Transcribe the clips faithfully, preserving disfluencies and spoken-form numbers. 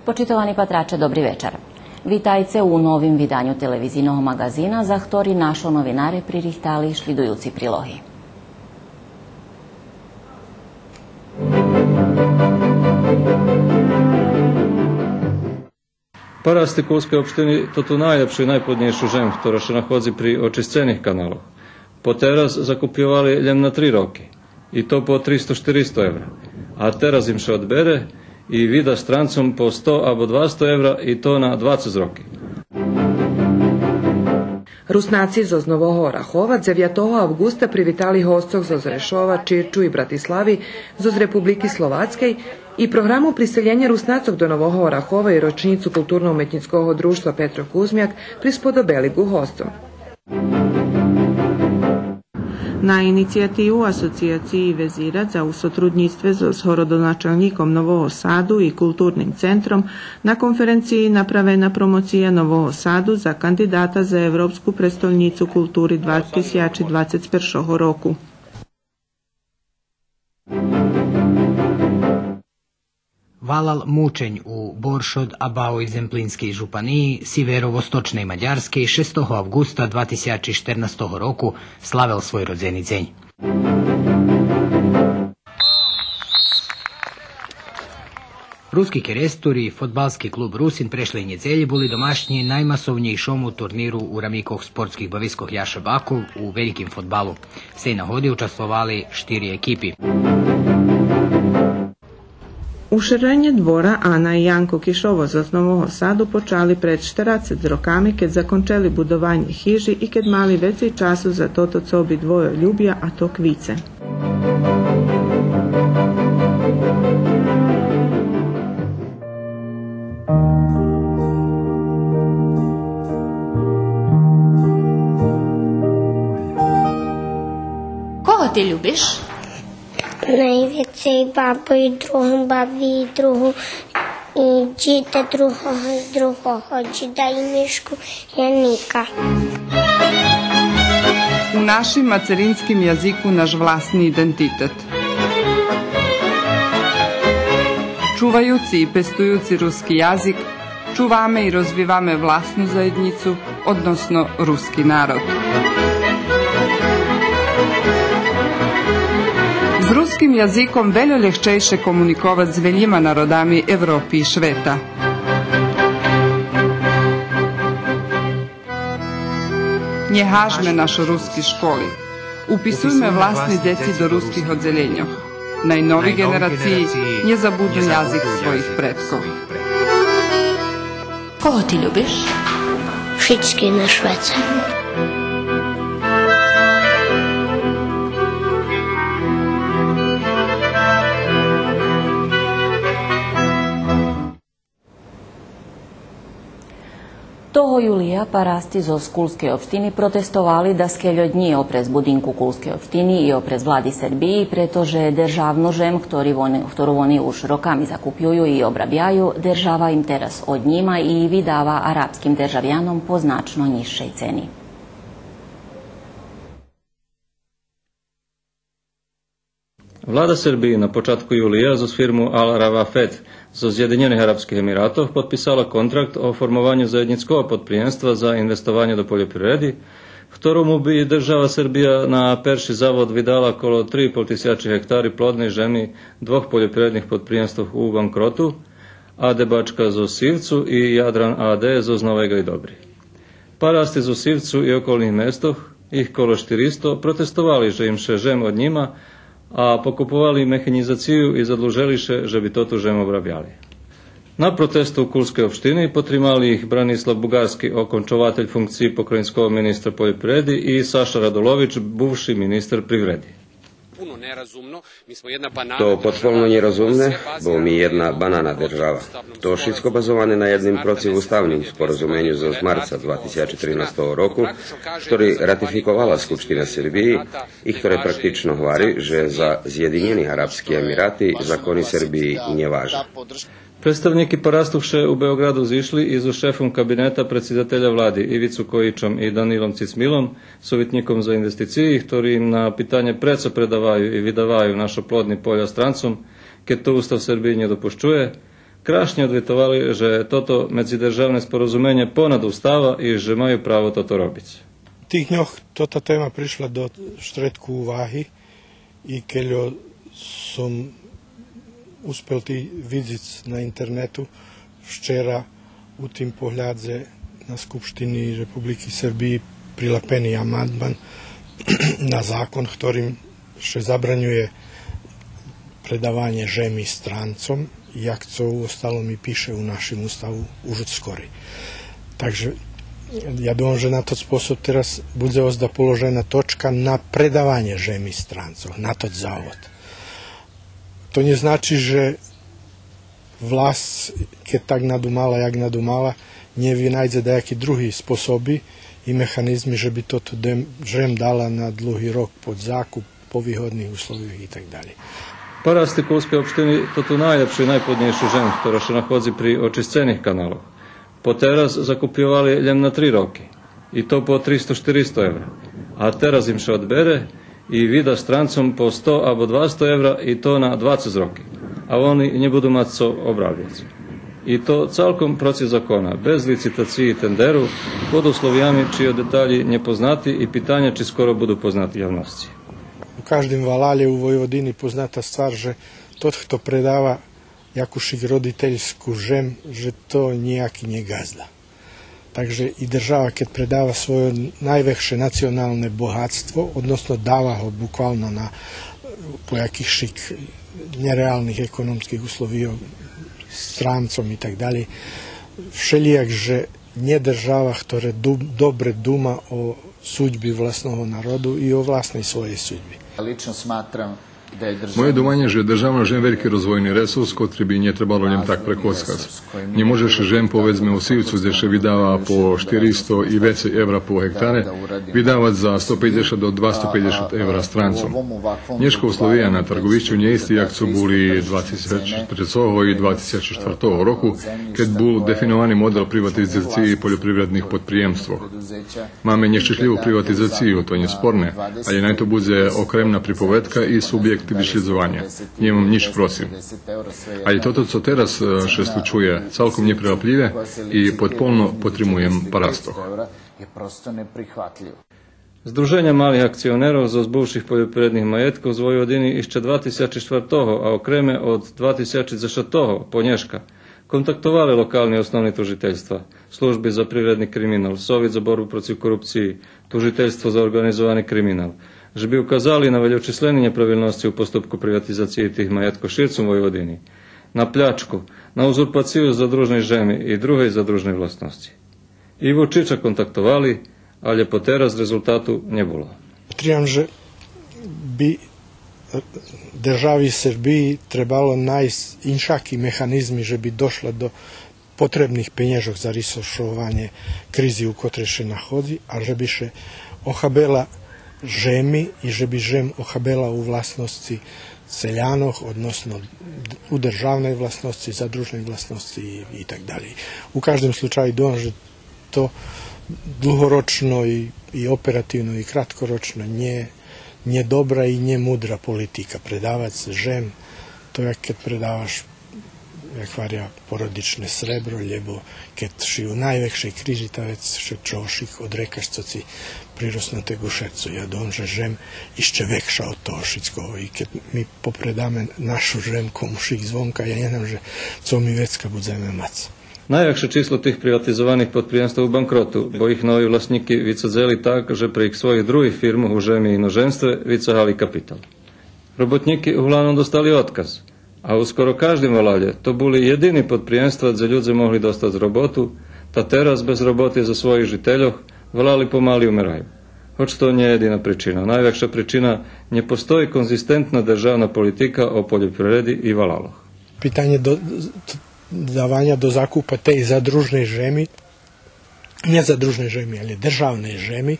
Почитовани патраче, добри вечар. Витайце у новим виданю телевизийного маґазина, за хтори нашо новинаре пририхтали шлїдуюци прилоги. Парасти Кулскей општини тоту найлєпшу и найплоднєйшу жем, хтора ше находзи при очисцених каналох. Потераз закупйовали лєм на три роки, и то по тристо-штиристо евра. А тераз им ше одбере и вида странцом по сто або двасто евра, и то на двацец роки. Руснаци зоз Нового Орахова дзевятого авґуста привитали госцох зоз Решова, Чирчу и Братислави, зоз Републики Словацкей, и програму приселєня Руснацох до Нового Орахова и рочнїцу Културно-уметнїцкого дружтва Петро Кузмяк присподобели ґу госцох. На инициятиву Асоцияциї Везират за у сотруднїцтве зоз городоначалнїком Нового Саду и Културним центром на конференциї направена промоция Нового Саду за кандидата за Европску престолнїцу култури два тисячи двацец першого року. Валал Мучень у Боршот-Абаой земплинскей жупаниї, сиверо-восточней Мадярскей, шестого авґуста два тисячи штернастого року славел свой родзени дзень. Руски Керестур и фодбалски клуб Русин прешлей нєдзелї були домашнї наймасовнєйшому турниру у рамикох спортских бавискох Яша Баков у вельким фодбалу. З тей нагоди участвовали штири екипи. Уширенє двора Ана и Янко Кишово зоз Нового Саду почали пред штерацец роками, кед закончели будованє хижи и кед мали вецей часу за тото цо обидвойо любя, а то квице. Кого ти любиш? Найвецей бабу и другу, баби и другу, и дїда другого, и другого дїда и Мишку Яника. У нашим мацеринским язику наш власни идентитет. Чуваюци и пестуюци руски язик, чуваме и розвиваме власну заєднїцу, односно руски народ. З руским язиком вельо лєгчейше комуниковац з велїма народами Европи и швета. Нє гажме нашо руски школи. Уписуйме власни дзеци до руских оддзелєньох. Най нови ґенерациї нє забудну язик своїх предкох. Кого ти любиш? Шицки на швеце. Того юлия парасти зоз Кулскей општини протестовали даскельо днї опрез будинку Кулскей општини и опрез влади Сербиї, прето же державну жем, хтору вони, хтору вони уж роками закупюю и обрабяю, держава им тераз однїма и видава арапским державяном по значно нїзшей цени. Влада Сербиї на початку юлия зоз фирму Ал Равафет зоз Зєдинєних Арапских Емиратох подписала контракт о формованю заєднїцкого подприємства за инвестованє до польопривреди, хторому би держава Сербия на перши завод видала коло три и пол тисячи гектари плодней жеми двох польопривредних подприємствох у банкроту, А Д Бачка зоз Сивцу и Ядран А Д зоз Новей Гайдобри. Парасти зоз Сивцу и околних местох, их коло штиристо, протестовали же им ше жем однїма, а покуповали механїзацию и задлужели ше же би тоту жем обрабяли. На протесту у Кулскей општини потримали их Бранислав Бугарски, окончователь функциї покраїнского министра польопривреди, и Саша Радулович, бувши министер привреди. То потполно нєрозумне, бо ми єдна банана держава. То шицко базоване на єдним процивуставним споразуменю зоз марца два тисячи тринастого року, хтори ратификовала Скупштина Сербиї и хторе практично гвари же за Зєдинєни Арапски Емирати закони Сербиї нє важа. Представнїки Парасту ше у Беоґраду зишли и зоз шефом кабинета предсидателя влади Ивицу Коїчом и Данилом Цицмилом, совитнїком за инвестициї, хтори им на питанє прецо предаваю и видаваю нашо плодни поля странцом, кед то Устав Сербиї нє допущує, Крашнє одвитовали же тото медзидержавне споразуменє понад устава и же маю право тото робиц. Тих дньох тота тема пришла до штредку уваги и кельо сом успел ти видзиц на интернету вчера у тим поглядзе на Скупштини Републики Сербиї прилапени амандман на закон хторим ше забранює предаванє жеми странцом, як цо уосталом и пише у нашим уставу уж одскори. Так же я думам же на тот способ тераз будзе озда положена точка на предаванє жеми странцох, на тот завод. То нє значи же власц, кед так надумала, як надумала, нє винайдзе даяки други способи и механизми же би тоту дем-, жем дала на длуги рок под закуп, по вигодних условийох и так далєй. Парасти Кулскей општини тоту найлєпшу и найплоднєйшу жем, хтора ше находзи при очисцених каналох. Потераз закупйовали лєм на три роки, и то по тристо-штиристо евра. А тераз им ше одбере и вида странцом по сто або двасто евра, и то на двацец роки. А вони нє буду мац цо обрабяц. И то цалком процив закона, без лицитациї и тендеру, под условиями чийо деталї нє познати и питаня чи скоро буду познати явносци. У каждим валалє у Войводини позната ствар же тот хто предава якушик родительску жем, же то нїяки нє ґазда. Так же и держава кед предава свойо найвекше националне богатство, односно дава го буквално на, по якихшик нєреалних економских условийох странцом и так далєй, вшелїяк же нє держава хтора ду-, добре дума о судьби власного народу и о власней своєй судьби. Лично сматрам Моє думанє же державна жем вельки розвойни ресурс котри би нє требало лєм так прекоцкац. Нє можеш жем, поведзме, у Сивцу, дзе ше видава по штиристо и вецей евра по гектаре, видавац за сто пейдзешат до двасто пейдзешат евра странцом. Нєшка условия на тарговищу нє исти як цо були два тисячи трецого и два тисячи штвартого року, кед бул дефиновани модел приватизациї польопривредних подприємствох. Маме нєщешлїву приватизацию, то нє спорне, алє най то будзе окремна приповедка и субєкт вишлїдзованя. Нємам нїч процив. Алє тото цо тераз, е, ше случує, цалком нєприлаплїве и подполно потримуєм парастох. Здруженя малих акционерох зоз бувших польопривредних маєткох з Войводини ище два тисячи штвартого, а окреме од два тисячи дзешатого по нєшка, контактовали локални основни тужительства, Служби за привредни криминал, Совит за борбу процив корупциї, Тужительство за орґанизовани криминал, же би указали на вельочислени нєправилносци у поступку приватизациї тих маєткох ширцом Войводини, на плячку, на узурпацию задружней жеми и другей задружней власносци. Иву Чича контактовали, алє потераз резултату нє було. Тримам же би, е, держави Сербиї требало найсц иншаки механизми же би дошла до потребних пенєжох за ришованє кризи у котрей ше находзи, а же би ше охабела жеми и же би жем охабела у власносци селянох, односно у державней власносци, задружней власносци и, и так далєй. У каждим случаю думам же то длугорочно и, и оперативно и краткорочно нє, нє добра и нє мудра политика. Предавац жем, то як кед предаваш, як гваря, породичне сребро, лєбо кед ши у найвекшей кризи, та вец ше чогошик одрекаш цо ци приросне ку шерцу. Я думам же жем ище векша од того шицкого. И кед ми попредаме нашу жем комушик звонка, я нє знам же цо ми вецка будземе мац. Найвекше число тих приватизованих подприємствох у банкроту, бо их нови власнїки вицадзели так же прейґ своїх других фирмох у жеми и иножемстве вицагали капитал. Роботнїки углавном достали одказ, а у скоро каждим валалє то були єдини подприємства дзе людзе могли достац роботу, та тераз без роботи за своїх жительох валали помали умераю. Гоч то нє єдина причина. Найвекша причина нє постої конзистентна державна политика о польопривреди и валалох. Питанє до, даваня до закупа тей задружней жеми, нє задружней жеми, алє державней жеми,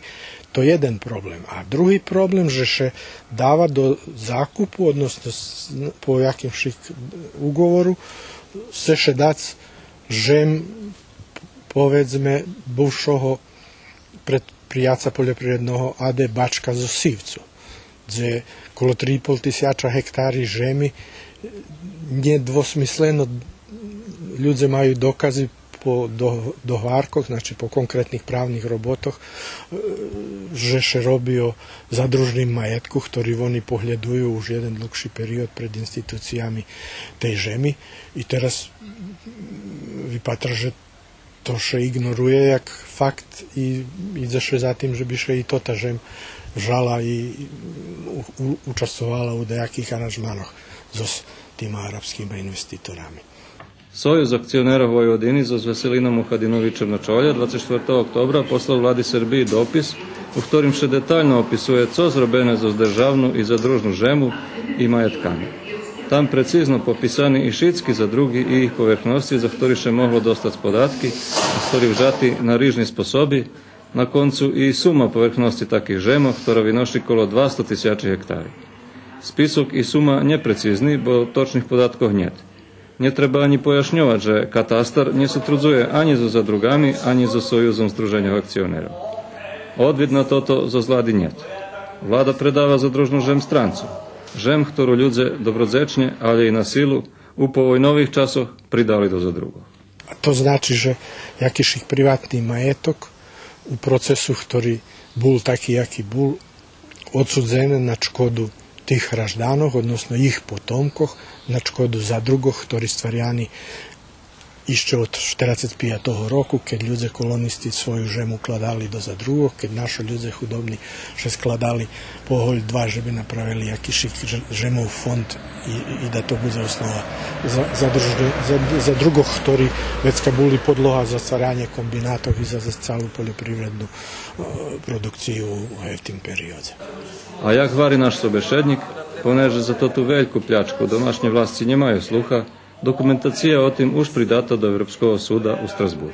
то єден проблем. А други проблем же ше дава до закупу, односно с-, по якимшик уговору, сце ше дац жем, поведзме, бувшого предприяца польопривредного А Д Бачка зоз Сивцу, дзе коло три и пол тисяча гектари жеми нєдвосмислено Людзе маю докази по до-, догваркох, значи по конкретних правних роботох, е, же ше роби о задружним маєтку, хтори вони поглєдую уж єден длугши период пред институциями тей жеми. И тераз, м, випатра же то ше иґнорує як факт и идзе ше за тим же би ше и тота жем вжала и у-, у-, участвовала у даяких аранжманох зоз тима арапскима инвеститорами. Союз акционерох Войводини зоз Веселином Мухадиновичом на чолє двацец штвартого октобра послал влади Сербиї допис у хторим ше детально описує цо зробене зоз державну и задружну жему и маєтками. Там прецизно пописани и шицки задруґи и їх поверхносци за хтори ше могло достац податки, а хтори вжати на рижни способи, на концу и сума поверхносци таких жемох, хтора виноши коло двасто тисячи гектари. Список и сума нєпрецизни, бо точних податкох нєт. Нє треба анї пояшньовац же катастар нє сотрудзує анї зоз задруґами, анї зоз Союзом здруженьох акционерох. Одвит на тото зоз влади нєт. Влада предава задружну жем странцу. Жем хтору людзе добродзечнє, алє и на силу, у повойнових часох придали до задруґох. А то значи же якишик приватни маєток у процесу хтори бул таки яки бул, одсудзене на чкоду тих гражданох, односно їх потомкох, на чкоду задруґох, хтори стваряни ище од штерацец пиятого року, кед людзе колонисти свою жем укладали до задруґох, кед нашо людзе худобни ше складали поголь два же би направели якишик ж-, жемов фонд и, и да то будзе основа за, за, за, задруґох, хтори вецка були подлога за стварянє комбинатох и за, за цалу польопривредну, е, продукцию у гевтим периодзе. А як гвари наш собешеднїк, понеже за тоту вельку плячку домашнї власци нємаю слуха, документация о тим уж придата до Европского суда у Страсбуру.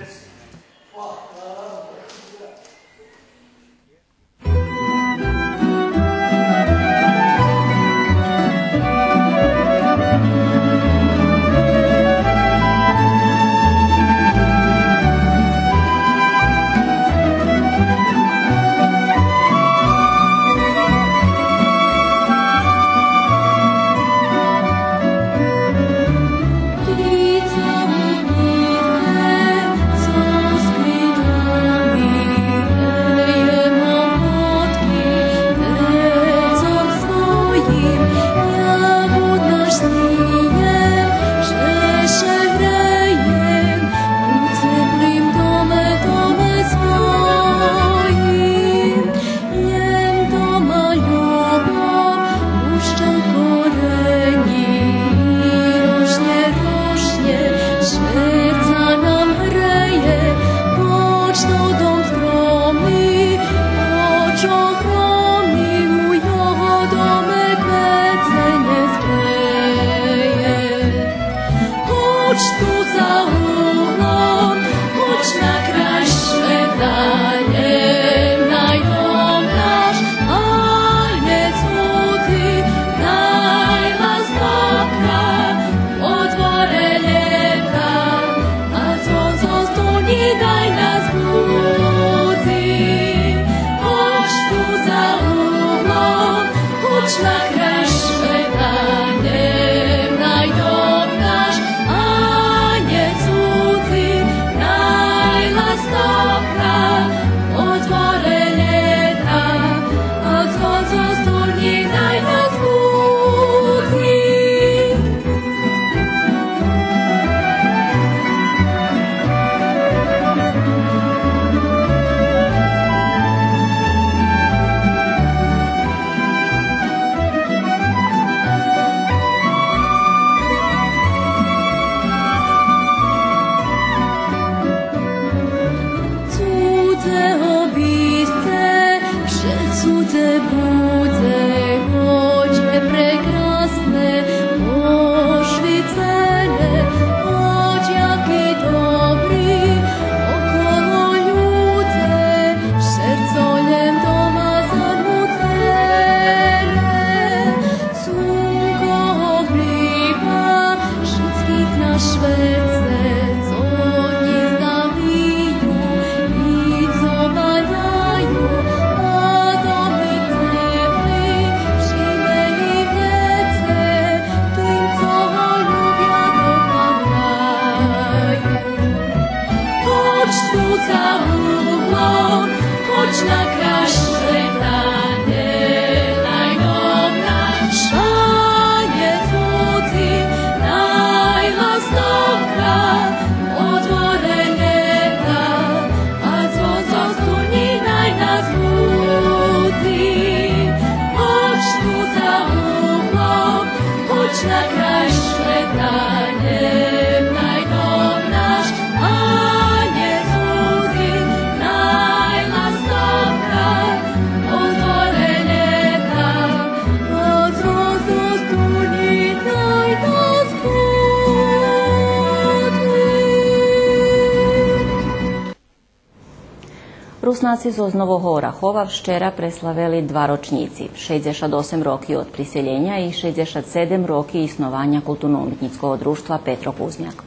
Руснаци зоз Нового Орахова вчера преславели два рочнїци: шейдзешат осем роки од приселєня и шейдзешат седем роки иснованя Културно-уметнїцкого дружтва Петро Кузмяк.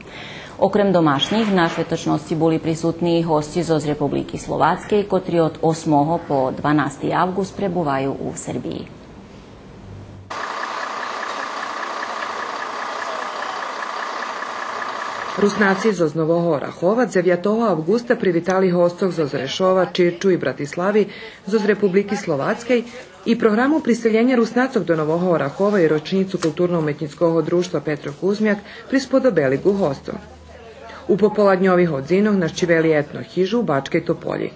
Окрем домашнїх, на шветочносци були присутни и госци зоз Републики Словацкей, котри од осмого по дванасти авґуст пребуваю у Сербиї. Руснаци зоз Нового Орахова дзевятого авґуста привитали госцох зоз Решова, Чирчу и Братислави, зоз Републики Словацкей, и програму приселєня Руснацох до Нового Орахова и рочнїцу Културно-уметнїцкого дружтва Петро Кузмяк присподобели ґу госцох. У пополадньових годзинох нащивели етно хижу у Бачкей Тополї.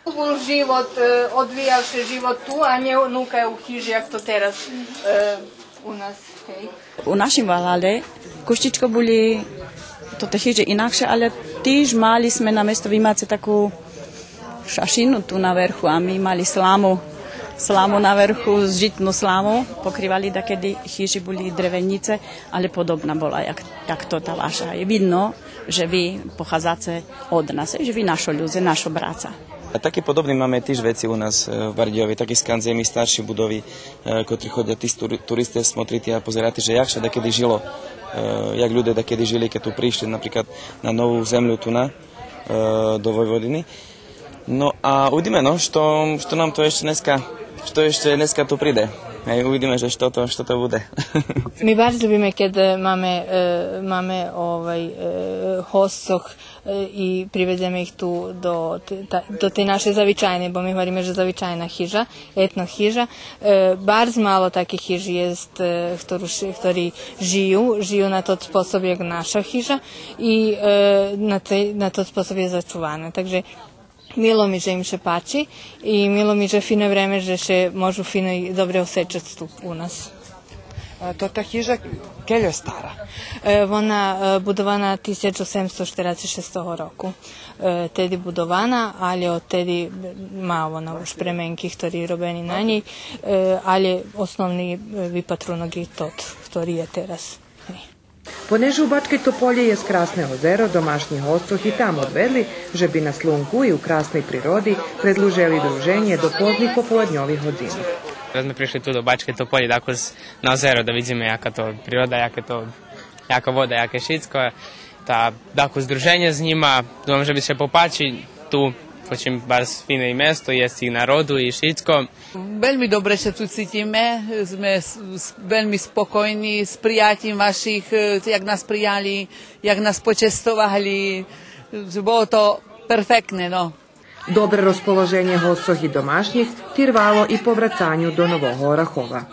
Бул живот, е, одвиял ше живот ту, а нє нука у хижи, як то тераз, е, у нас, гей. У нашим валалє кущичко були тоте хижи инакше, але тиж мали зме на место вимац таку шашину ту наверху, а ми мали сламу, сламу наверху, житну сламу, покривали дакеди хижи, були древенїце, але подобна була як, як то та ваша. Є видно же ви похадзаце од нас, же ви нашо людзе, нашо браца. А таки подобни маме тиж веци у нас, е, в Бардїйови, таки скандземи, старши будови, е, котри ходя тиж тури-, туристе смотрити а позерати же як ше дакеди жило, е, як люде дакеди жили кед ту пришли, наприклад, на нову землю ту на, е, до Войводини. Но а увидиме, но, што, што нам то ище днеска, што ище днеска ту приде. Гей, увидиме же што то, што то буде. Ми барз любиме кед, е, маме, е, маме, овай, е, госцох, е, и приведземе их ту до те-, та-, до тей нашей завичайней, бо ми говориме же завичайна хижа, етно хижа. Е, барз мало таких хижи єст, е, хтору ш-, хтори жию, жию на тот способ як наша хижа и, е, на тей, на тот способ є зачувана. Так же мило ми же им ше пачи и мило ми же фине време же ше можу фино и добре осечац ту у нас. А тота хижа кельо стара? Е, вона, е, будована тисяч осемсто штерацец шестого року. Е, теди будована, але од теди ма вона уж пременки хтори робени на нєй, е, але основни, е, випатрунок є тот хтори є тераз. Понеже у Бачкей Тополї єст красне озеро, домашнїх госцох и там одведли, же би на слунку и у красней природи предлужели друженє до позних пополадньових годзинох. Зме пришли ту до Бачкей Тополї, дакус на озеро, да видзиме яка то природа, яке то, яка вода, яке шицко. Та дакус друженє з нїма, думам же би ше попачи ту, почим барз фине и место, єст и народу и шицко. Вельми добре ше ту цитиме, зме с-, с-, вельми спокойни, з приятим ваших, е, як нас прияли, як нас почестовали, було то перфектне, но. Добре розположенє госцох и домашнїх тирвало и по врацаню до Нового Орахова.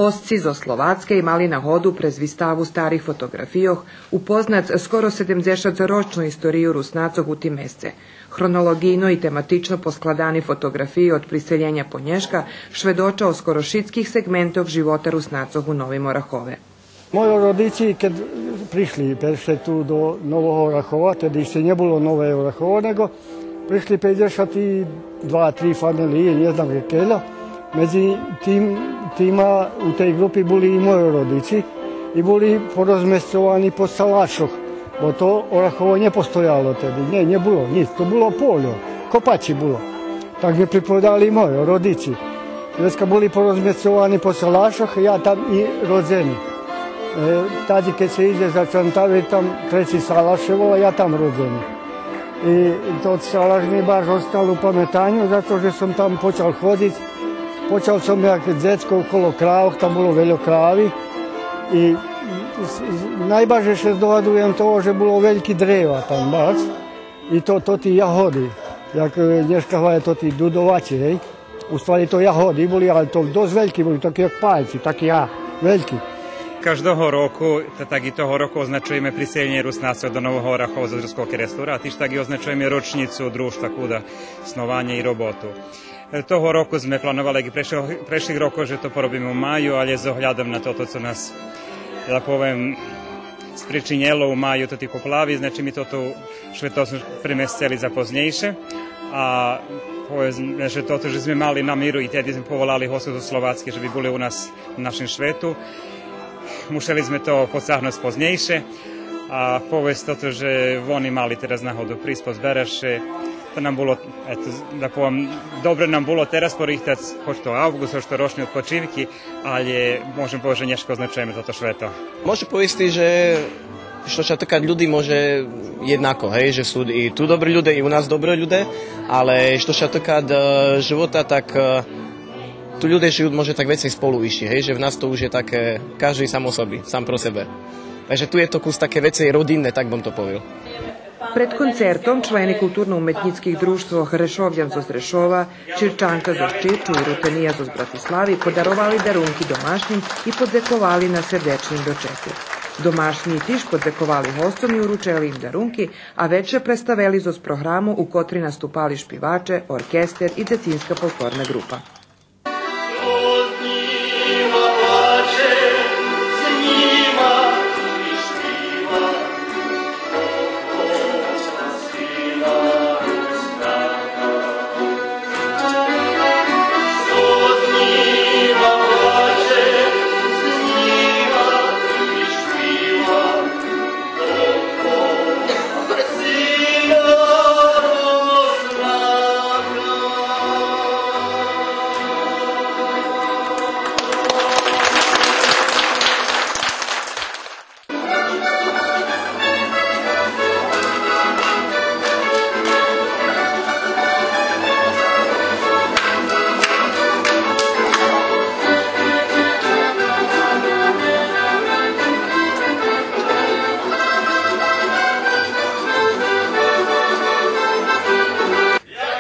Госци зоз Словацкей мали нагоду през виставу старих фотоґрафийох упознац скоро седемдзешатцорочну историю Руснацох у тим месце. Хронолоґийно и тематично поскладани фотоґрафиї од приселєня по нєшка шведоча о скоро шицких сегментох живота Руснацох у Новим Орахове. Мойо родици, кед пришли перше ту до Нового Орахова, теди ище нє було Нове Орахово, нєго пришли пейдзешат и два, три фамелиї, нє знам кельо. Медзи тим, тима у тей ґрупи були и мойо родици, и були порозмесцовани по салашох, бо то Орахово нє постояло теди, нє, нє було нїч, то було польо, копачи було. Так ми приповедали и мойо родици. Вецка були порозмесцовани по салашох, я там и родзени. Е, тадзи кед ше идзе за Чантави, там Треци Салаш ше вола, я там родзени. И тот салаш ми баш остал у паметаню, зато же сом там почал ходзиц. Почал сом як дзецко коло кравох, там було вельо крави. И з-, з-, найбарже ше здогадуєм того же було вельки древа там баш. И то, тоти ягоди, як, е, нєшка гваря, тоти дудоваци, гей. У ствари то ягоди були, але то досц вельки були, таки як пальци, таки, а, вельки. Каждого року, та так и того року означуєме приселєнє Руснацох до Нового Орахова зоз Руского Керестура, а тиж так и означуєме рочнїцу Дружтва Куда, снованє и роботу. Е, того року зме плановали, як и прешлих, прешлих рокох, же то поробиме у маю, але з оглядом на тото цо нас, да повем, спричинєло у маю тоти поплави, значи ми тото швето зме премесцели за познєйше. А поведзме же тото же зме мали намиру и теди зме поволали госцох зоз Словацки же би були у нас на нашим швету, мушели зме то подцагнуц познєйше. А повесц тото же вони мали тераз нагоду присц, позберац ше, то нам було, ето, да повем, добре нам було тераз порихтац, хоч то авґуст, хоч то рочни одпочинки, але можем повесц же нєшка означуєме тото швето. Можу повесц же што ше тика люди, може єднако, гей, же су и ту добри люде, и у нас добри люде, але што ше тика, е, живота, так, е, ту люде жию, може, так вецей сполу ище, гей, же в нас то уж є таке, кажди сам о собі, сам про себе. Так же ту є то кус таке вецей родинне, так бим то повел. Пред концертом члени културно-уметнїцких дружтвох Решовян зоз Решова, Чирчанка зоз Чирчу и Рутения зоз Братислави подаровали дарунки домашнїм и подзековали на сердечним дочеку. Домашнї тиж подзековали госцом и уручели им дарунки, а вечер представели зоз програму у котри наступали шпиваче, оркестер и дзецинска фолклорна ґрупа.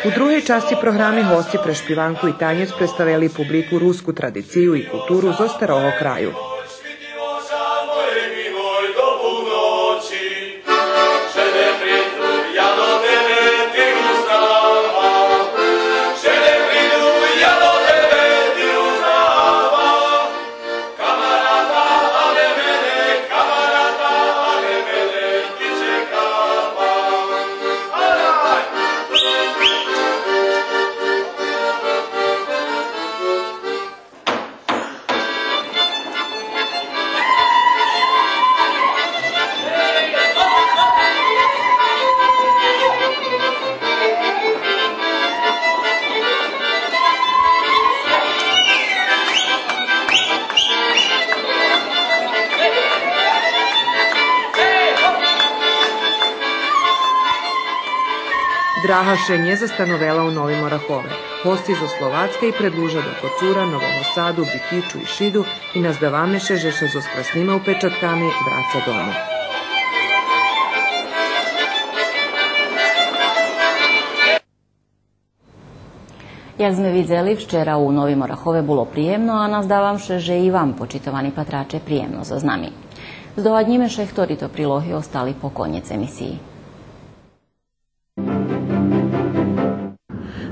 У другей часци програми госци през шпиванку и танєц представели публику руску традицию и културу зоз старого краю. Драга ше нє застановела у Новим Орахове. Госци зоз Словацкей предлужа до Коцура, Нового Саду, Бикичу и Шиду и наздаваме ше же ше зоз краснима упечатками враца дому. Як зме видзели, вчера у Новим Орахове було приємно, а наздавам ше же и вам, почитовани патраче, приємно зоз нами. Здогаднїме ше хтори то прилоги остали по конєц емисиї.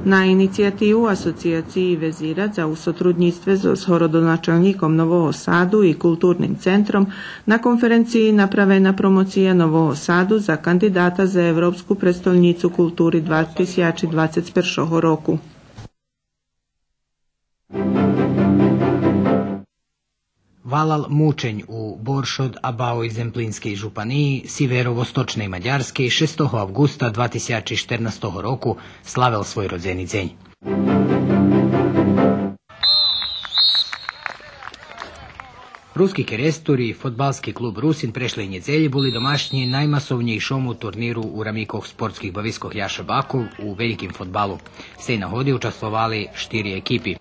На инициятиву Асоцияциї везирац, а у сотруднїцтве зоз городоначалнїком Нового Саду и Културним центром, на конференциї направена промоция Нового Саду за кандидата за Европску престолнїцу култури два тисячи двацец першого року. Валал Мучень у Боршот-Абаой земплинскей жупаниї, сиверо-восточней Мадярскей, шестого авґуста два тисячи штернастого року славел свой родзени дзень. Руски Керестур и фодбалски клуб Русин прешлей нєдзелї були домашнї наймасовнєйшому турниру у рамикох спортских бавискох Яша Баков у вельким фодбалу. З тей нагоди участвовали штири екипи.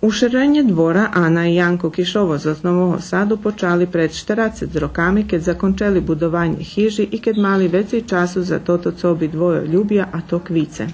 У Шеренє Двора Ана и Янко Кишово зоз Нового Саду почали пред штерацец роками, кед закончели будованє хижи и кед мали вецей часу за тото цо обидвойо любя, а то квице.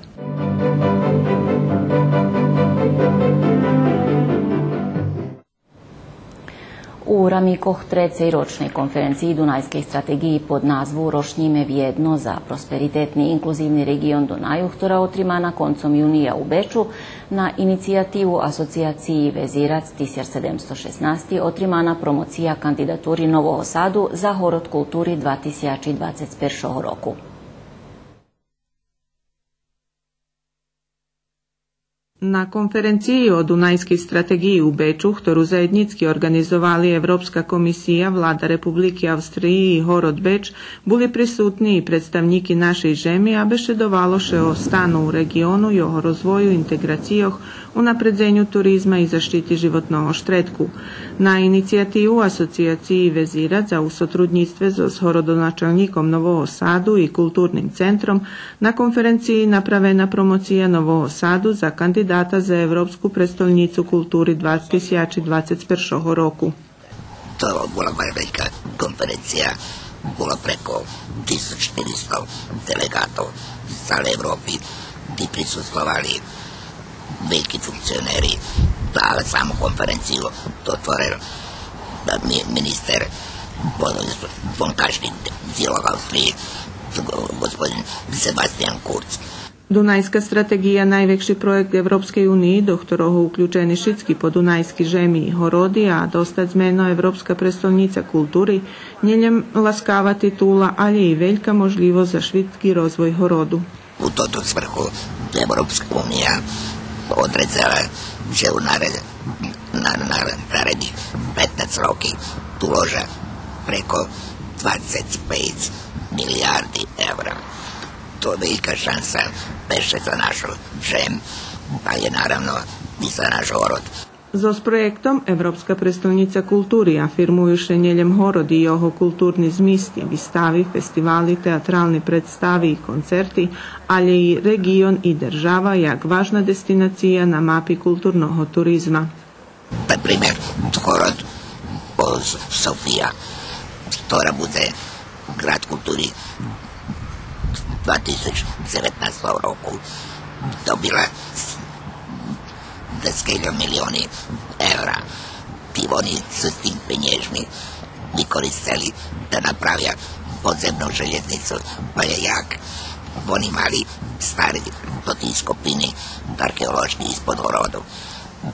У рамикох трецей рочней конференциї Дунайскей стратеґиї под назву „Рошнїме вєдно за просперитетни и инклузивни реґион Дунаю”, хтора отримана концом юния у Бечу, на инициятиву Асоциациї Везирац тисяч седемсто шеснаести отримана промоция кандидатури Нового Саду за Город култури два тисячи двацец першого року. На конференциї о Дунайскей стратеґиї у Бечу, хтору заєднїцки орґанизовали Европска комисия, Влада Републики Австриї и Город Беч, були присутни и представнїки нашей жеми, а бешедовало ше о стану у реґиону, його розвою, интеґрацийох, унапредзеню туризма и защити животного штредку. На инициятиву Асоциациї Везирац у сотруднїцтве зоз городоначалнїком Нового Саду и Културним центром на конференциї направена промоция Нового Саду за кандидата за Европску престолнїцу култури два тисячи двацец першого року. То була велька конференция, було преко тисяч штиристо делеґатох з цалей Европи, де присуствовали вельки функционери, але саму конференцию отворел ми-, министер вон-, вонкашнїх дїлох Австриї, г-, г-, ґосподин Себастиян Курц. Дунайска стратеґия найвекши проєкт Европскей униї, до хторого уключени шицки подунайски жеми и городи, а достац мено Европска престолнїца култури нє лєм ласкава титула, алє и велька можлївосц за швидки розвой городу. У тоту сверху Европска уния одредзела же у наре-, на-, на-, наредних петнац роки уложа преко двацец пейц милиярди евра. То велька шанса бешке за нашу жем, а є наравно и за наш город. Зоз проєктом Европска престолнїца култури афирмую ше нє лєм город и його културни змисти, вистави, фестивали, театрални представи и концерти, алє и реґион и держава як важна дестинация на мапи културного туризма. Например, город София, хтора будзе град култури два тисяч дзеветнастого року, добила десетки милиони евра. Ти вони з тим пенєжми використели да направя подземну желєзницу, але як? Вони мали стари тоти скопини археолошки испод городу.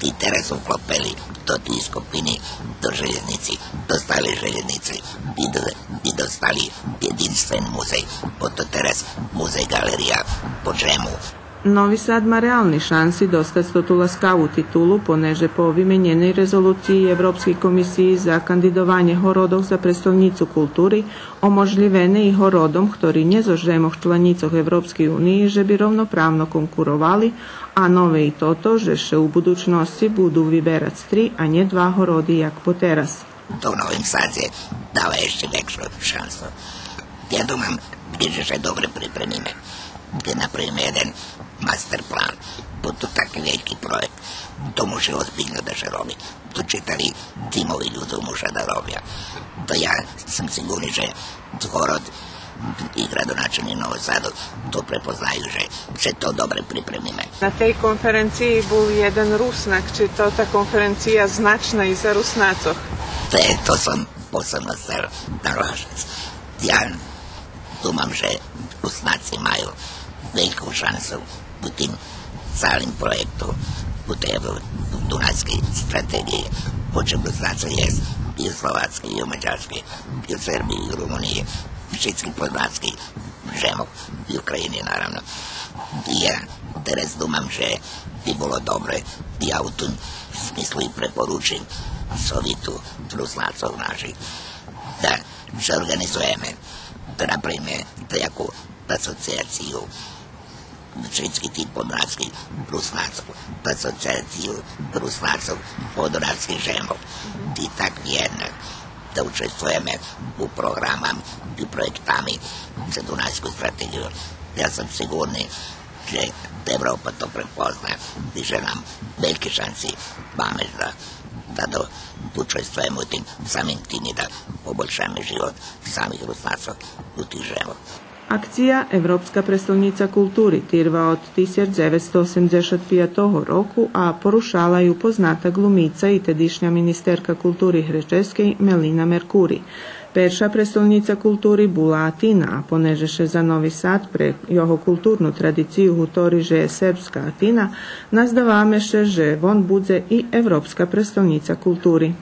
И тераз уклопели тоти скопини до желєзници, до старей желєзници и до-, и достали єдинствен музей. Ото тераз музей-ґалерия по Жему. Нови Сад ма реални шанси достац тоту ласкаву титулу, понеже по вименєней резолуциї Европскей комисиї за кандидованє городох за престолнїцу култури оможлївене и городом, хтори нє зоз жемох чланїцох Европскей униї, же би ровноправно конкуровали, а нове и тото же ше у будучносци буду виберац три, а нє два городи, як потераз. То Новим Садзе дава ище векшу шансу. Я думам, же ше добре припремиме, кед направиме єден мастер-план, бо то таки вельки проєкт, то муши озбильно да ше роби. То читави тимови людзох муша да робя. То я сом сиґурни же город и градоначалнїк Нового Саду то препознаю же, же то добре припремиме. На тей конференциї бул єден Руснак, чи то та конференция значна и за Руснацох? Те, то сом посебно сцел наглашац. Я думам же Руснаци маю вельку шансу у тим цалим проєкту, у тей Дунайскей стратеґиї, по чим Руснацох єст и у Словацкей, и у Мадярскей, и у Сербиї, и у Румуниї, шицки подунайски жемох, и у України, наравно. И я тераз думам же би було добре, я у тим смислу и препоручим Совиту Руснацох наших да ше орґанизуєме, да направиме даяку асоцияцию Шицких тих подунайских Руснацох, асоциацию Руснацох подунайских Жемох. И так вєдно да участвуєме у програмах и проєктами за Дунайску стратеґию. Я сом сиґурни же Европа то препозна и же нам вельки шанси маме да, да до, участвуєме у тим, самим тим и да побольшаме живот самих Руснацох у тих Жемох. Акция Европска престолнїца култури тирва од тисяч дзеветсто осемдзешат пиятого року, а порушала ю позната ґлумица и тедишня министерка култури Греческей Мелина Меркури. Перша престолнїца култури була Атина, а понеже ше за Нови Сад пре його културну традицию гутори же є сербска Атина, наздаваме ше же вон будзе и Европска престолнїца култури.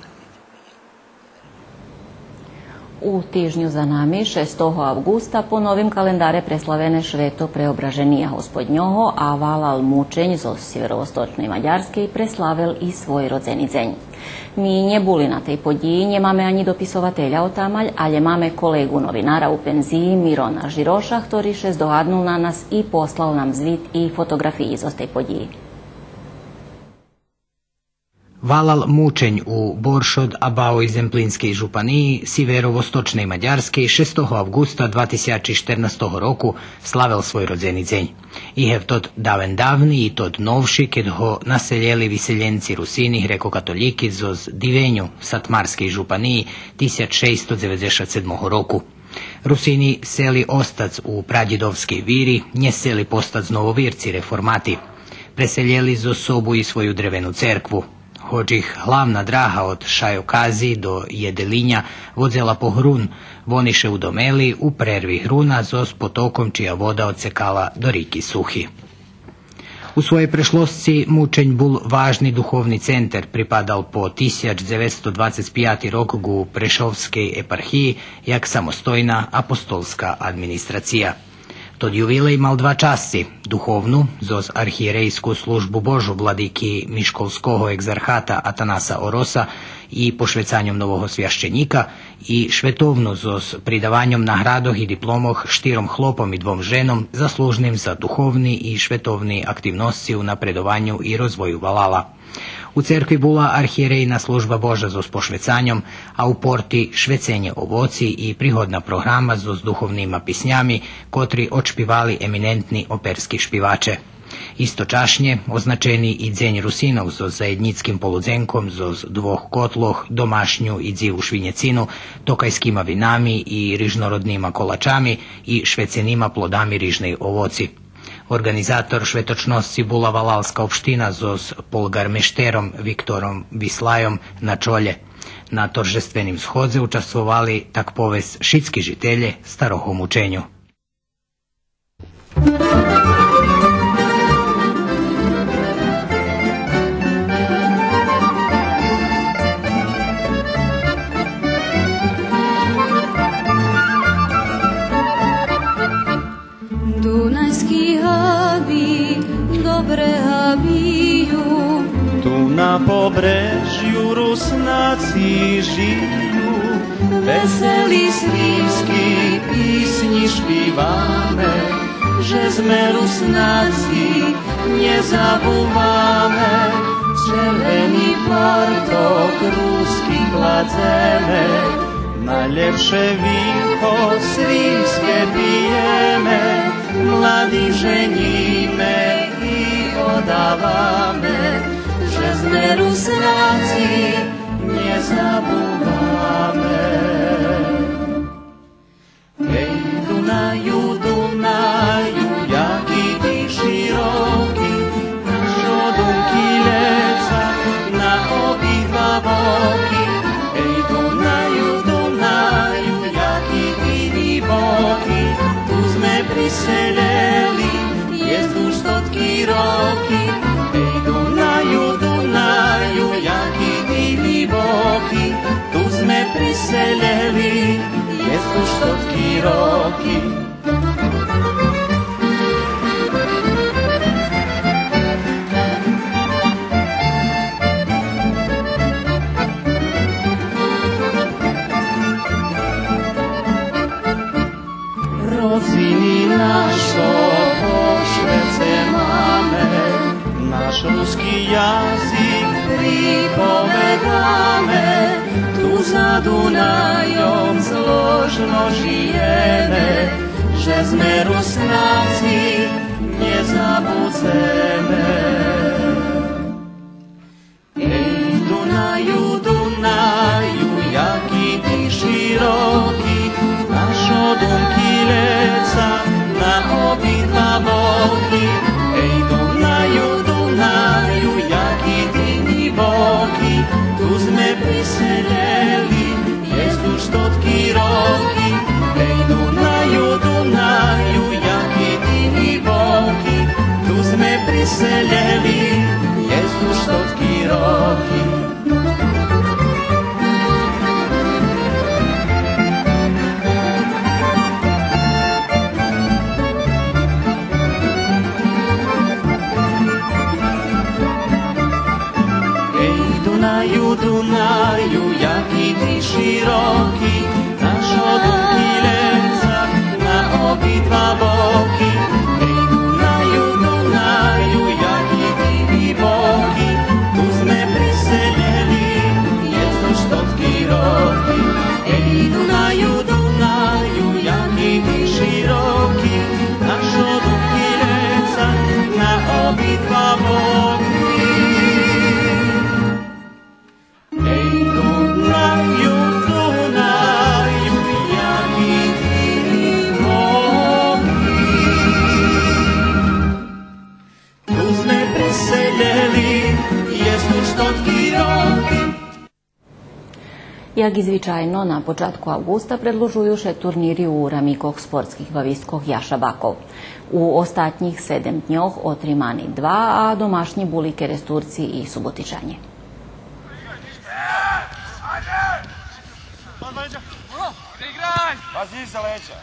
У тижню за нами, шестого авґуста, по новим календаре преславене Швето Преображения Господнього, а Валал Мучень зоз сиверовосточней Мадярскей преславел и свой родзени дзень. Ми нє були на тей подїї, нємаме анї дописователя отамаль, алє маме колеґу новинара у пензиї Мирона Жироша, хтори ше здогаднул на нас и послал нам звит и фотоґрафиї зоз тей подїї. Валал Мучень у Боршот-Абаой Земплинскей жупаниї, сиверовосточней Мадярскей, шестого авґуста два тисячи штернастого року славел свой родзени дзень. И гевтот давен давни, и тот новши, кед го населєли виселєнци Русини грекокатолїки зоз Дивеню Сатмарскей жупаниї тисяч шейсто дзеведзешат седмого року. Русини сцели остац у прадїдовскей вири, нє сцели постац нововирци, реформати. Преселєли зоз собу и свою древену церкву. Гоч их главна драга од Шайокази до Єделиня водзела по грун, вони ше удомели у прерви груна зоз потоком чия вода одсекала до рики Сухи. У своєй прешлосци Мучень бул важни духовни центер, припадал по тисяч дзеветсто двацец пияти рок ґу Прешовскей епархиї як самостойна апостолска администрация. Тот ювилей мал два часци: духовну, зоз архиєрейску Службу Божу владики мишколского екзархата Атанаса Ороса и пошвецаньом нового священїка, и шветовну зоз придаваньом наградох и дипломох штиром хлопом и двом женом, заслужним за духовни и шветовни активносци у напредованю и розвою валала. У церкви була архиєрейна Служба Божа зоз пошвецаньом, а у порти швеценє овоци и пригодна програма зоз духовнима писнями, котри одшпивали еминентни оперски шпиваче. Источашнє означени и Дзень Русинох зоз заєднїцким полудзенком зоз двох котлох, домашню и дзиву швинєцину, токайскима винами и рижнороднима колачами и швеценима плодами рижней овоци. Орґанизатор шветочносци була валалска општина зоз полґармештером Виктором Вислайом на чолє. На торжественим сходзе участвовали, так повесц, шицки жителє Старого Мученю. Дунайски габи добре габию. Ту на побрежю Руснаци жию. Весели слимски писнї шпиваме, же зме Руснаци, нє забуваме. Червени парток руски кладземе, найлєпше винко слимске пиєме, младих женїме и одаваме, же зме Руснаци, нє забуваме. Ей, Дунаю, Дунаю, яки ти широки, што думки лєца на обидва боки. Ей, Дунаю, Дунаю, яки ти глїбоки, ту зме приселєли, єст уж стотки роки. Ей, Дунаю, Дунаю, яки ти глїбоки, ту зме приселєли, єст уж стотки роки. Русини нашо по швеце Дунайом зложно жиєме, же зме Руснаци, нє забудземе. Ей, Дунаю, Дунаю, яки ти широки, нашо думки лєца на обидва боки. Ей, Дунаю, Дунаю, яки ти нїбоки, ту зме приселєли, єст уж стотки роки. Ей, Дунаю, Дунаю, яки ти нїбоки, ту зме приселєли, єст уж стотки роки. Ей, Дунаю, Дунаю, яки ти широки, нашо думки лєца на обидва боки. Ей, Дунаю, Дунаю, яки ти нїбоки, ту зме приселєли, єст уж стотки роки. Ей, Дунаю, Дунаю, яки ти широки, нашо думки лєца на обидва боки. Ей, Дунаю, Дунаю, яки ти нїбоки, ту зме приселєли, єст уж стотки роки. Як и звичайно, на початку авґуста предлужую ше турнири у рамикох спортских бависткох Яша Баков. У остатнїх седем дньох отримани два, а домашнї були Керестурци и Суботичанє. Пази за леђа.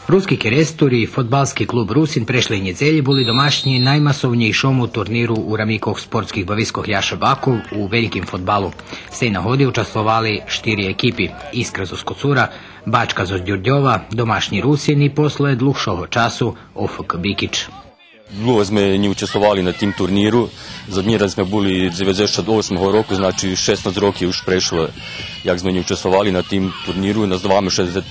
Руски Керестур и фодбалски клуб Русин прешлей нєдзелї були домашнї наймасовнєйшому турниру у рамикох спортских бавискох Яша Баков у вельким фодбалу. З тей нагоди участвовали штири екипи: Искра зоз Коцура, Бачка зоз Дюрдьова, домашнї Русин и после длугшого часу О Ф К Бикич. Длуго зме нє участвовали на тим турниру. Заднї раз зме були дзеведзешат осмого року, значи, шеснац роки уж прешло як зме нє участвовали на тим турниру. Наздаваме ше же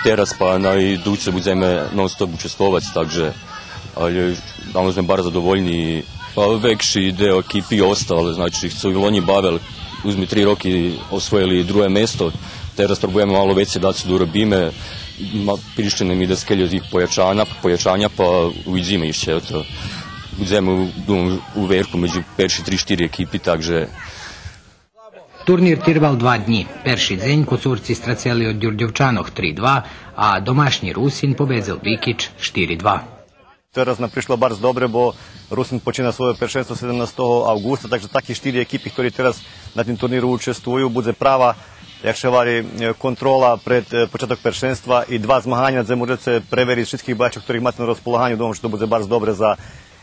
тераз па на идуце будземе нон-стоп участвовац, так же, але давно зме барз задовольни. Па векши део екипи остал, значи, цо и лонї бавел, уж зме три роки освоєли друге место. Тераз пробуєме мало вецей дац доробиме. Ма, пришли нам и даскельо тих поячаня, поячаня, па увидзиме ище, ето. Будземе у, думам, у верху медзи перши три-штири екипи, так же. Турнир тирвал два днї. Перши дзень Коцурци страцели од Дюрдьовчанох три два, а домашнї Русин победзел Бикич штири два. Тераз нам пришло барз добре, бо Русин почина свойо першенство седемнастого авґуста, так же таки штири екипи хтори тераз на тим турниру учествую, будзе права, як ше гвари, е, контрола пред, е, початок першенства и два змаганя дзе можеце превериц шицких бавячох хторих маце на розполаганю. Думам же то будзе барз добре за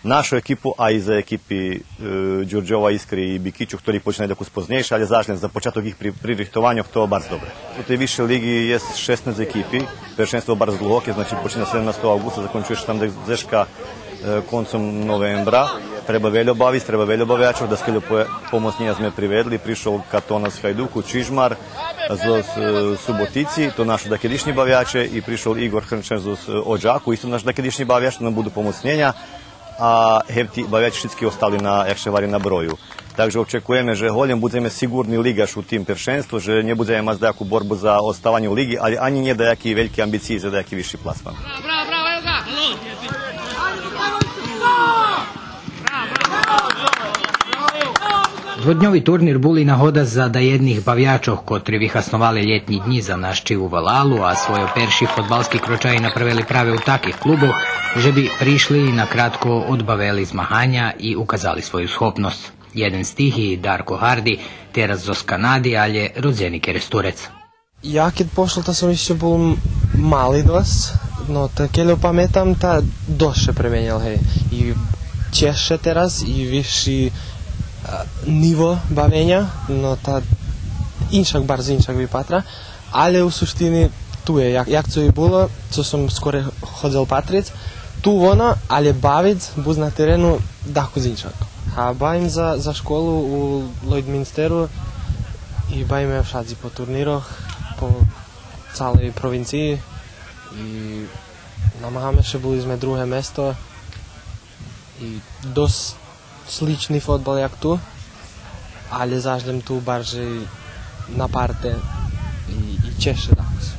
нашу екипу, а и за екипи, е, Дюрдьова, Искри и Бикичу, хтори починали дакус познєйше, але заш лєм за початок їх при-, пририхтованьох то барз добре. У тей висшей лиґи єст шеснац екипи, першенство барз длугоке, значи, почина седемнастого авґуста, закончує ше там дзе-, дзешка, е, концом новембра. Треба вельо бавиц, треба вельо бавячох, даскельо по-, помоцнєня зме приведли, пришол Катона з Хайдуку, Чижмар зоз, е, Суботици, то нашо дакедишнї бавяче, и пришол Игор Хрнчен зоз, е, Оджаку, исто нашо дакедишнї бавяч, то нам буду помоцнєня. А гевти бавячи шицки остали на, як ше гвари, на брою. Так же очекуєме же голєм будземе сиґурни лиґаш у тим першенству, же нє будземе мац даяку борбу за оставанє у лиґи, але анї нє даяки вельки амбициї за даяки висши пласман. Дводньови турнир бул и нагода за даєдних бавячох, котри вихасновали лєтнї днї за нащиву валалу, а свойо перши фодбалски крочаї направели праве у таких клубох, же би пришли и накратко одбавели змаганя и указали свою схопносц. Єден з тих и Дарко Гарди, тераз зоз Канади, алє родзени Керестурец. Я кед пошол, та сом ище бул м-, мали досц, но та кельо паметам, та досц ше пременєл, гей. И чежше тераз, и висши, а, ниво бавеня, но та иншак, барз иншак випатра. Але у суштини ту є, як, як цо и було, цо сом скоре ходзел патриц, Ту воно, але бавиц буц на терену дакус иншак. А бавим за, за школу у Лойдминстеру и бавиме вшадзи по турнирох, по цалей провинциї и намагаме ше, були зме друге место и досц слични фодбал як ту, але заш лєм ту баржей на парте и, и чежше дакус.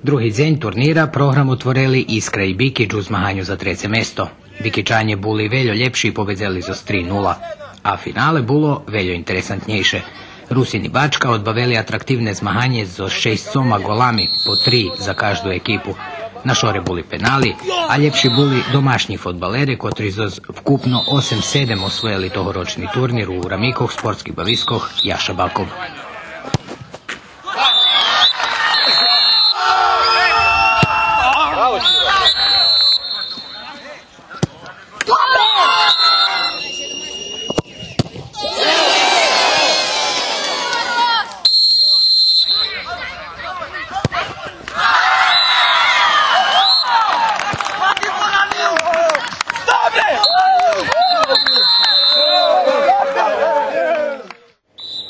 Други дзень турнира програм отворели Искра и Бикич у змаганю за треце место. Бикичанє були вельо лєпши и победзели зоз три нула, а финале було вельо интересантнєйше. Русин и Бачка одбавели атрактивне змаганє зоз шейсцома голами, по три за кажду екипу. На шоре були пенали, а лєпши були домашнї фодбалере, котри зоз вкупно осем седем освоєли тогорочни турнир у рамикох спортских бавискох Яша Баков.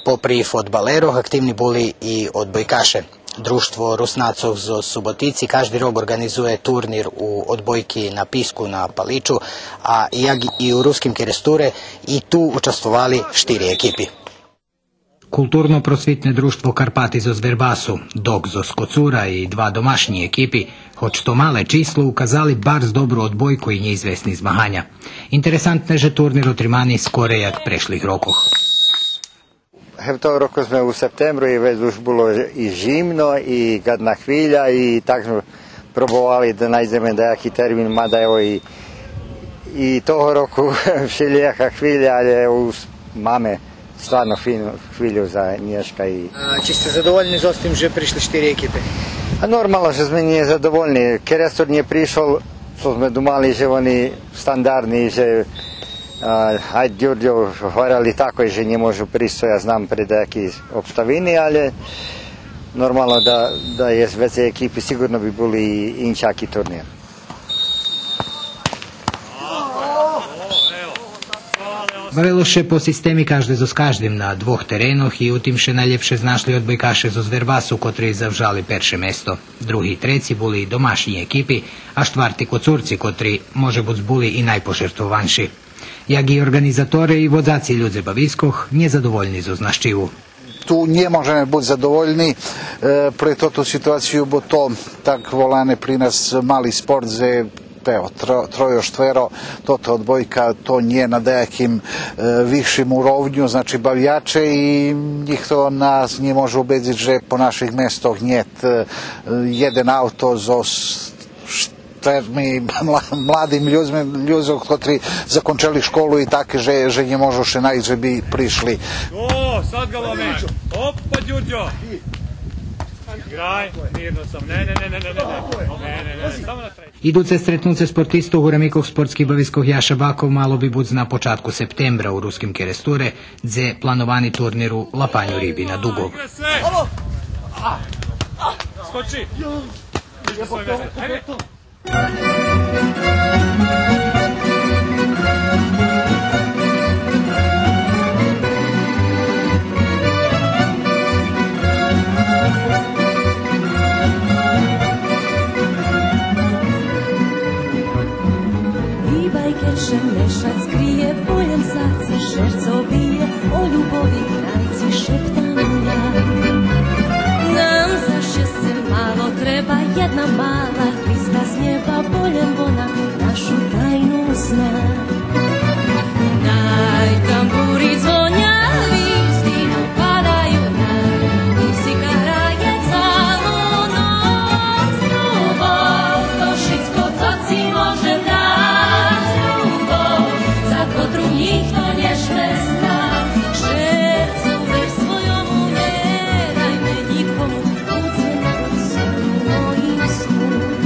Попри фодбалерох, активни були и одбойкаше. Дружтво Руснацох зоз Суботици кажди рок орґанизує турнир у одбойки на писку на Паличу, а як и у Руским Керестуре, и ту участвовали штири екипи. Културно-просвитне дружтво Карпати зоз Вербасу, ДОК зоз Коцура и два домашнї екипи, гоч то мале число, указали барз добру одбойку и нєизвесни змаганя. Интересантне же турнир отримани скорей як прешлих рокох. Гевтого року зме у септембру и вец уж було и жимно, и гадна хвиля, и так зме пробовали да найдземе даяки термин, мада ево и, и того року вшелїяка хвиля, але уж маме стварно фину хвилю за нєшка и... А чи сце задовольни зоз тим же пришли штири екипи? А нормално же зме нєзадовольни. Керестур нє пришол, цо зме думали же вони стандардни, же, а, ай Дюрдьо гварели такой же нє можу присц, я знам пре даяки обставини, але нормално да, да єст вецей екипи, сиґурно би були и иншаки турнир. Бавело ше по системи кажде зоз каждим на двох теренох и у тим ше найлєпше знашли одбойкаше зоз Вербасу, котри завжали перше место. Други и треци були домашнї екипи, а штварти Коцурци, котри, може буц, були и найпожертвованши. Як и орґанизаторе, и водзаци людзе бавискох нєзадовольни зоз нащиву. Ту нє можеме буц задовольни, е, пре тоту ситуацию, бо то так волани при нас мали спорт, же, ево, тро-, тройо, штверо, тото одбойка, то нє на даяким, е, висшим уровню, значи, бавяче и нїхто нас нє може убедзиц же по наших местох нєт, е, єден авто зоз ш-, терми мла-, младим людзми, людзох, котри закончели школу и таки же, же нє можу ше найсц же би пришли. О, сад ґа ломи. Опа, Дюрдьо. Играй, мирно сам. Не, не, не, не, не, не. Не, не, не, не, само на третє. Идуце стретнуце спортистох у рамикох спортских бавискох Яша Баков мало би буц на початку септембра у Руским Керестуре, дзе плановани турнир у лапаню риби на дугох. Скочи. Айде. Гибай, кед ше мешац криє, полєм саце шерцо биє, о любови крайци шептам я. Нам за щесце мало треба єдна мала гвизда з нєба, полєм вона нашу тайну зна. Най тамбури дзвоня, гвизди нам падаю, най музика грає цалу ноц. Любов, то шицко, цо ци можем дац, любов, за котру нїхто нє шместац. Шерцу вер свойому, нє дайме нїкому, будзме под собу моїм сном.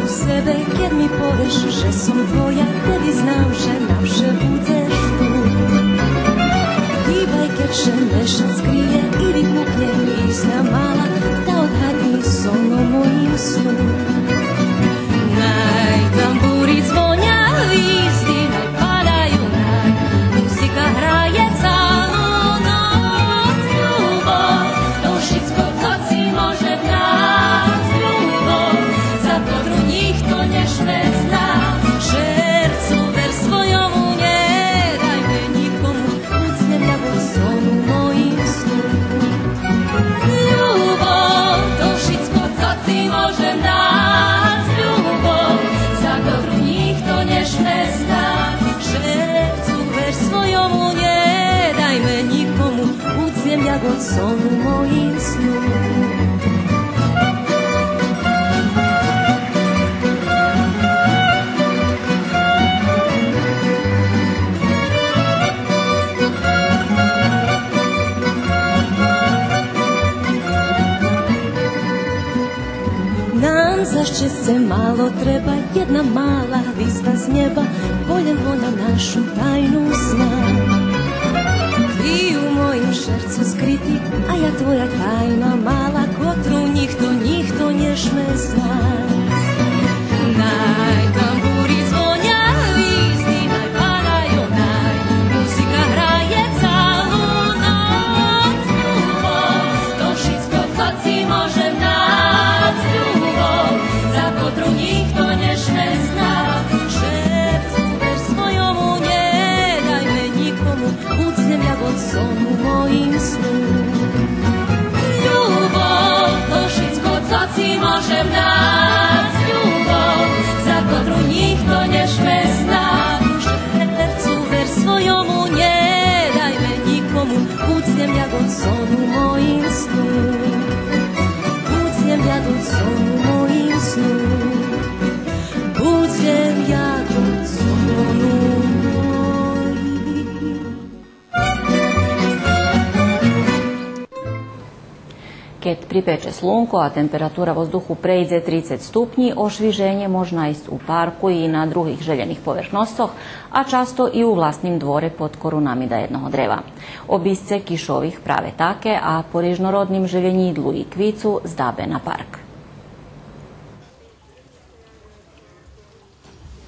У себе, кед ми повеш же сом твоя, теди знам же навше будзеш ту. Хибай кед ше мешац скриє и викукне ми, исна мала, та одгадни сон у моїм сну. Най тамбури дзвоня, визди най палаю, най музика грає цалу ноц. Любов, то шицко цо ци можем дац. Любов, за котру нїхто нє шме знац. Шерцу вер свойому нє дайме нїкому, будзем як сон у моїм сну. Любов, то шицко цо ци можем дац. Любов, за котру нїхто нє шме знац. Шерцу вер свойому нє дайме нїкому, будзем як сон у моїм сну. Нам за щесце мало треба єдна мала гвизда з нєба, полєм вона нашу тайну зна. Ти у моїм шерцу скрити, а я твоя тайна мала, котру нїхто, нїхто нє шме знац. Най тамбури дзвоня, визди най палаю, най музика грає цалу ноц. Любов, то шицко цо ци можем дац. Любов, за котру нїхто нє шме знац. Шерцу вер свойому нє дайме нїкому, будзем як сон у моїм сну. Любов, то шицко цо ци можем дац. Любов, за котру нїхто нє шме знац. Шерцу вер свойому нє дайме нїкому, будзем як сон у моїм сну. Будзем як сон у моїм сну. Будзем як сон у моїм. Кед припече слунко, а температура воздуху прейдзе трицец ступнї, ошвиженє мож найсц у парку и на других желєних поверхносцох, а часто и у власним дворе под корунами даєдного древа. Обисце кишових праве таке, а по рижнородним желєнїдлу и квицу здабе на парк.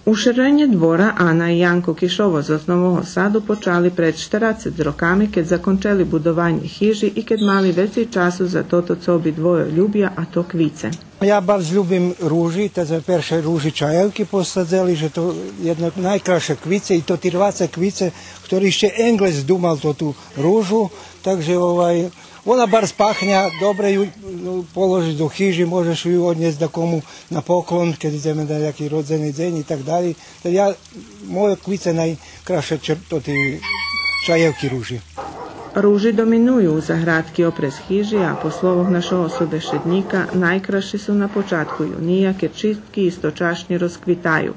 Уширенє двора Ана и Янко Кишово зоз Нового Саду почали пред штерацец роками, кед закончели будованє хижи и кед мали вецей часу за тото цо обидвойо любя, а то квице. Я барз любим ружи, та зме перше ружи чаєвки посадзели, же то єдно найкрасше квице, и то тирваце квице, хтори ище Енґлез думал тоту ружу, так же, овай, вона барз пахня, добре ю, ну, положиш до хижи, можеш ю однєсц дакому на поклон, кед идземе на яки родзени дзень и так далєй. Та я, мойо квице найкрасше чер-, тоти чаєвки ружи. Ружи доминую у заградки опрез хижи, а по словох нашого собешеднїка, найкрасши су на початку юния, кед шицки источашнє розквитаю.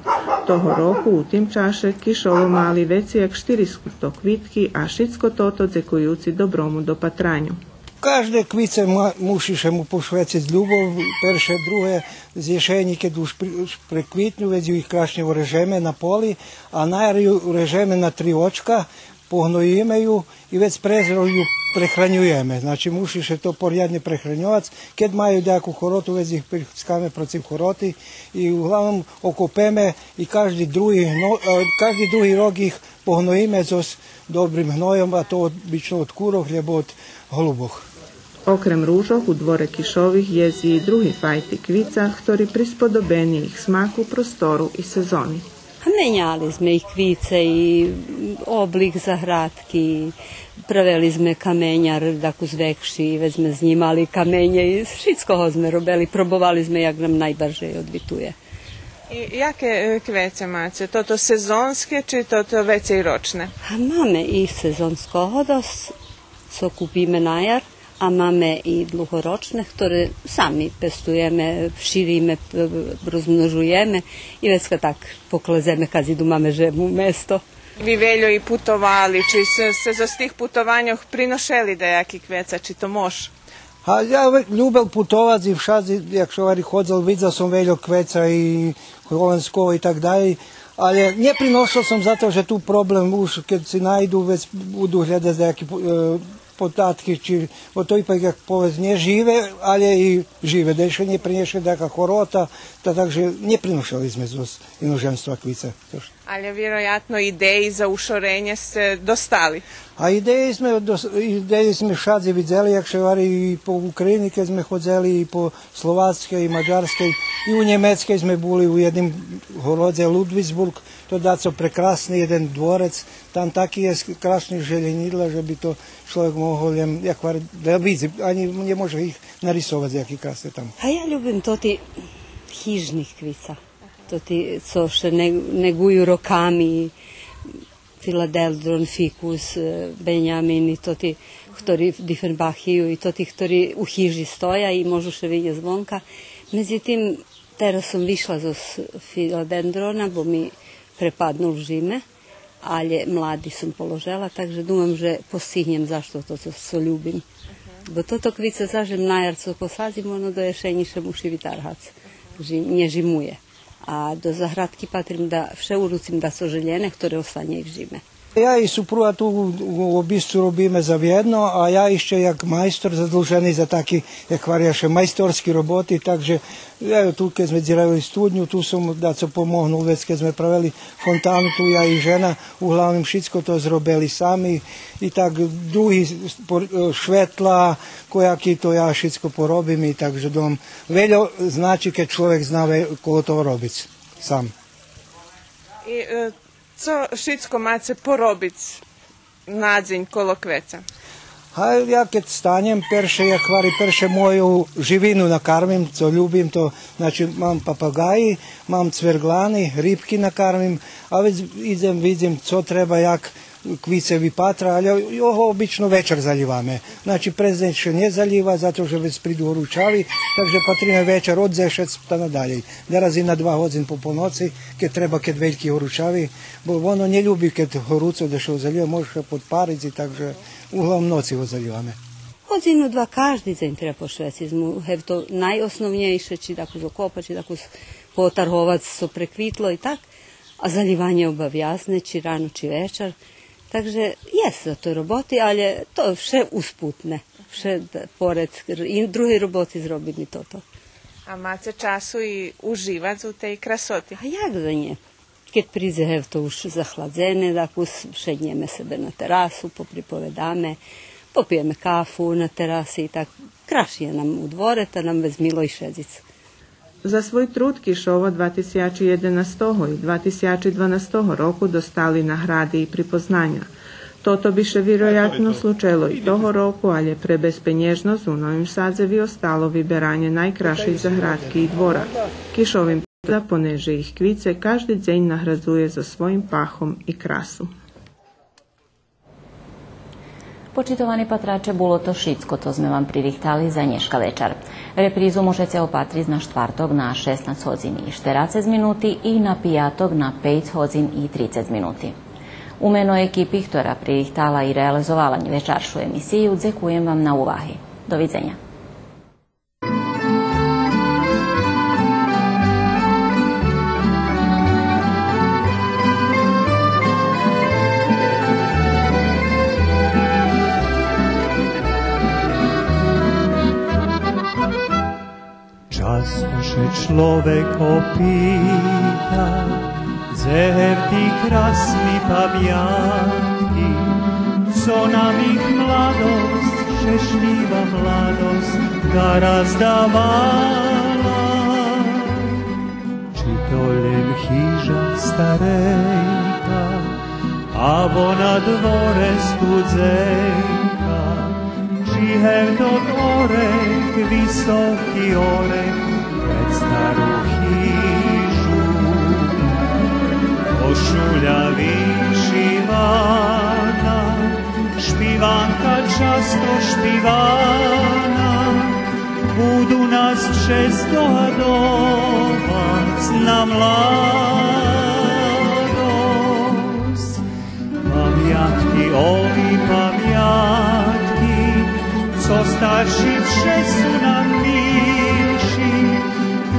Того року у тим чаше Кишово мали вецей як штиристо квитки, а шицко тото дзекуюци доброму допатраню. Кажде квице ма-, муши ше му пошвециц любов, перше, друге, з єшенї, кед уж при-, уж преквитню, вец ю крашнє урежеме на поли, а на яр ю урежеме на три очка, погноїме ю и вец през рок ю прехранюєме. Значи, муши ше то поряднє прехраньовац. Кед маю даяку хороту, вец их прицкаме процив хороти и углавном окопеме и кажди други гно-, е, кажди други рок их погноїме зоз добрим гнойом, а то обично од курох, лєбо од голубох. Окрем ружох, у дворе Кишових єст и други файти квица, хтори присподобени их смаку, простору и сезони. Меняли зме и квице, и облик заградки, правели зме каменяр, дакус векши, вец зме знїмали каменє и шицко го зме робели, пробовали зме як нам найбаржей одвитує. И яке, е, квеце маце? Тото сезонске чи тото вецей рочне? А маме и сезонского досц, цо купиме на яр, а маме и длугорочне, хторе сами пестуєме, шириме, п-, розмножуєме и вецка так покладземе кадзи думаме же му место. Ви вельо и путовали, чи сце, сце зоз тих путованьох приношели даяки квеца, чи то мож? А я ве-, любел путовац и вшадзи, як ше гвари, ходзел, видзел сом вельо квеца и Хованского и так далєй, але нє приношел сом зато же ту проблем уж кед си найду, вец буду глєдац даяки, е, податки, чи, бо то ипак, як повесц, нє живе, але и живе. Дальше нє принєше даяка хорота, та так же нє приношели зме зоз иножемства квица. Але вироятно идеї за ушоренє сце достали. А идеї зме дос-, идеї зме вшадзи видзели, як ше гвари, и по України кед зме ходзели, и по Словацкей, и Маджарскей, и у Нємецкей зме були у єдним городзе Лудвицбурґ, то дацо прекрасни єден дворец, там таки єст красни желєнїдла, же би то чловек могол лєм, як гвари, да видзи, анї нє може их нарисовац, яки красни там. А я любим тоти хижни квица, тоти цо ше не-, неґую роками, филаделдрон, фикус, е, бенямин и тоти хтори дифенбахию и тоти хтори у хижи стоя и можу ше видзиц звонка. Медзитим, тераз сом вишла зоз филадендрона, бо ми препаднул в жиме, але млади сом положела, так же думам же постигнєм зашто то цо, цо любим. Бо тото квице заш лєм на яр цо посадзим, оно до єшенї ше муши витаргац. Жи-, нє жимує. А до заградки патрим да вше уруцим дацо желєне, хторе останє и в жиме. Я и супруга ту у, у обисцу робиме завєдно, а я ище як майстор задлужени за таки, як гваря ше, майсторски роботи, так же я ту кед зме дзирали студню, ту сом дацо помогнул, вец кед зме правели фонтану, ту я и жена, углавним шицко то зробели сами, и так други спор-, е, шветла, кояки то я шицко поробим, и так же дом вельо значи кед чловек зна ве-, коло того робиц сам. И, е, цо шицко маце поробиц на дзень коло квеца? А я кед станєм, перше, як гвари, перше мою живину накармим, цо любим, то, значи, мам папаґаї, мам цверґлани, рибки накармим, а вец идзем, видзим цо треба, як квице випатра, але його обично вечар залїваме. Значи, през дзень ше нє залїва, зато же вец приду горучави, так же патриме вечар од дзешец та надалєй. Нераз и на два годзин по поноци, кед треба, кед вельки горучави, бо воно нє люби кед горуцо, да ше го залїва, може ше подпариц, и так же углавним ноци го залїваме. Годзину-два кажди дзень треба пошвециц му, гевто найосновнєйше, чи дакус окопац, чи дакус потарговац цо преквитло и так, а залїванє обавязне, чи рано, чи вечар. Так же єст за то роботи, але то вше успутне, вше д-, поред ин-, другей роботи зробим и тото. А маце часу и уживац у тей красоти? А як же нє? Кед придзе гевто уж захладзене, дакус шеднєме себе на терасу, поприповедаме, попиєме кафу на тераси и так крашнє нам у дворе, та нам вец мило и шедзиц. За свой труд Кишово два тисячи єденастого и два тисячи дванастого року достали награди и припознаня. Тото би ше вироятно случело и того року, але пре безпенєжносц у Новим Садзе виостало виберанє найкрашей заградки и двора. Кишовим природа, понеже их квице кажди дзень наградзує зоз своїм пахом и красу. Почитовани патраче, було то шицко цо зме вам пририхтали за нєшка вечар. Репризу можеце опатриц на штварток на шеснац годзин и штерацец минути и на пияток на пейц годзин и трицец минути. У мено екипи хтора пририхтала и реализовала вечаршу емисию, дзекуєм вам на уваги. До видзеня. Часто ше чловек опита, дзе гевти красни памятки, цо нам их младосц, щешлїва младосц, дараз давала. Чи то лєм хижа старенька, або на дворе студзенька, чи гевтот орех, високи орех, пред стару хижу. Кошуля вишивана, шпиванка часто шпивана, буду нас вше здогадовац на младосц. Памятки, ови памятки, цо ста Наши вше су нам милши,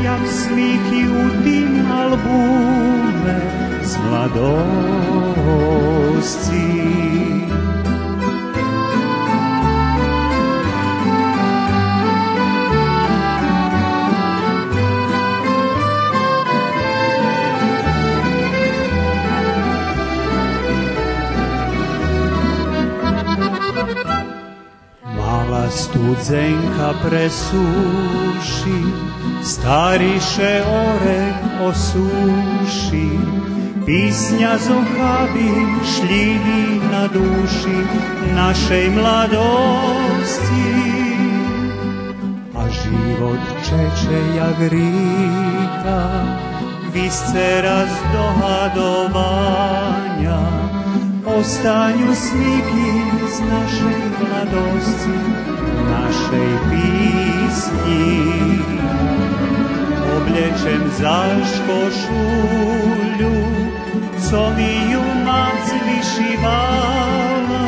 як смихи у тим албуме з младосци. Мала студзенка пресуши, стари ше орех осуши, писня зо хаби шлїди на души нашей младосци. А живот чече як рика, висцера здогадованя, останю смихи з нашей младосци, нашей писнї. Облєчем заш кошулю, цо ми ю мац вишивала,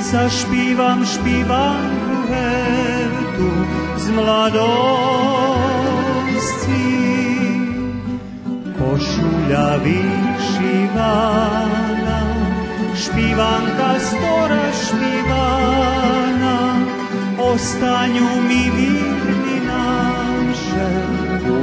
зашпивам шпиванку гевту з младосци. Кошуля вишивана, шпиванка стара шпивана, останю ми вирни наше у